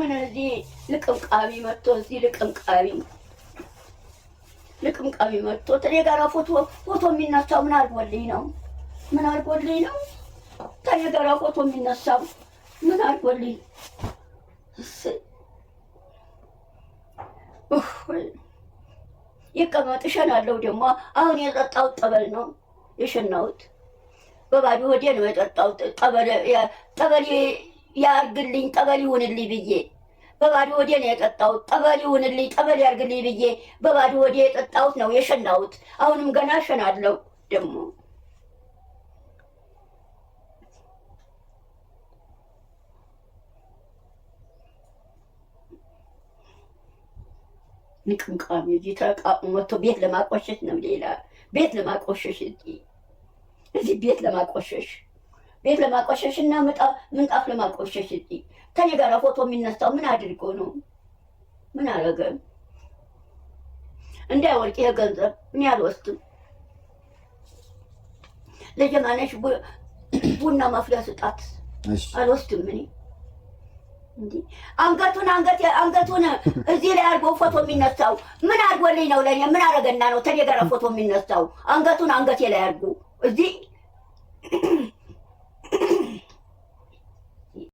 ምን እዚህ ልቅምቃሚ መጥቶ፣ እዚህ ልቅምቃሚ ልቅምቃሚ መጥቶ እኔ ጋር ፎቶ የሚነሳው ምን አድርጎልኝ ነው? ምን አድርጎልኝ ነው? ከእኔ ጋር ፎቶ የሚነሳው ምን አድርጎልኝ? እሰይ፣ ኡፍ፣ ይቀመጥ፣ እሸናለሁ። ደግሞ አሁን የጠጣሁት ጠበል ነው የሸናሁት። በባዶ ሆዴ ነው የጠጣሁት። ጠበል ጠበል ያርግልኝ፣ ጠበል ይሁንልኝ ብዬ በባዶ ሆዴ ነው የጠጣሁት። ጠበል ይሁንልኝ፣ ጠበል ያርግልኝ ብዬ በባዶ ሆዴ የጠጣሁት ነው የሸናሁት። አሁንም ገና እሸናለሁ ደግሞ። ንቅምቃሚ እዚህ ተቃቅሞ መጥቶ ቤት ለማቆሸሽ ነው። ሌላ ቤት ለማቆሸሽ፣ እዚህ ቤት ለማቆሸሽ፣ ቤት ለማቆሸሽ እና ምንጣፍ ለማቆሸሽ እዚህ ከኔ ጋር ፎቶ የሚነሳው ምን አድርጎ ነው? ምን አረገ? እንዳይወልቅ ይሄ ገንዘብ እኔ አልወስድም። ለጀማነሽ ቡና ማፍሊያ ስጣት። አልወስድም እኔ። እንዲህ አንገቱን አንገት አንገቱን እዚህ ላይ አድርጎ ፎቶ የሚነሳው ምን አድርጎልኝ ነው? ለእኔ ምን አደረገና ነው ተኔ ጋር ፎቶ የሚነሳው? አንገቱን አንገቴ ላይ አድርጎ እዚህ